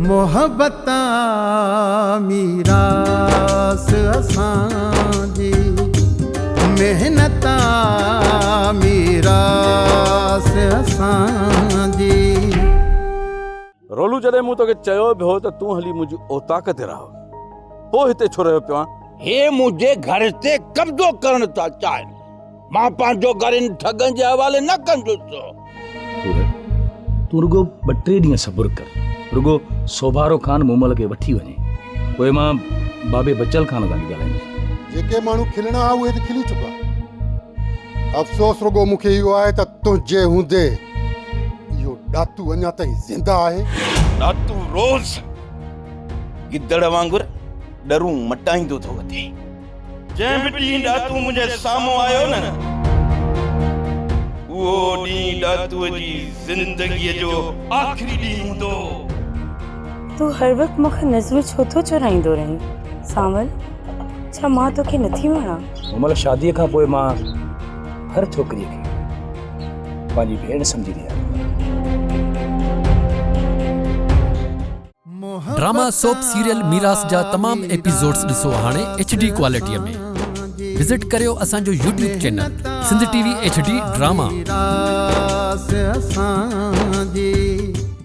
محبت آ ميراث اسان جي محنت آ ميراث اسان جي. رولو جڏهن مون توکي چيو به هو ته تون هلي منهنجي اوطاق تي رهه، پوء هتي ڇو رهيو پيو آن؟ هي منهنجي گهر تي قبضو ڪرڻ ٿا چاهين. مان پنهنجو گهر ان ٺڳن جي حوالي نه ڪندس. پور، تون رڳو ٻه ٽي ڏينهن صبر ڪر. رڳو سوڀارو خان مومل کي وٺي وڃي، پوء مان بابي بچل خان سان به ڳالهائيندس. جيڪي ماڻهو کلڻا ها اهي ته کلي چڪا. افسوس رڳو مون کي اهو آهي ته تنهنجي هوندي اهو ڏاتو اڃا تائين زنده آهي. ڏاتو روز گدڙ وانگر ڏرون مٽائيندو ٿو وتي. جنهن به ڏينهن ڏاتو منهنجي سامهون آيو نه، اهو ڏينهن ڏاتوء جي زندگيء جو آخري ڏينهن هوندو. تون هر وقت مون کان نظرون ڇو ٿو چورائيندو رهين سانول؟ ڇا مان توکي نٿي وڻان؟ مومل شاديء کان پوء مان هر ڇوڪريء کي پنهنجي ڀيڻ سمجهي نهاريندو آهيان. ڊراما سوپ سيريل ميراث جا تمام ايپيسوڊز ڏسو هاڻي ايڇ ڊي ڪوالٽي ۾ وزٽ ڪريو اسان جو YouTube channel Sindh T V H D drama. ميراث اسان جي.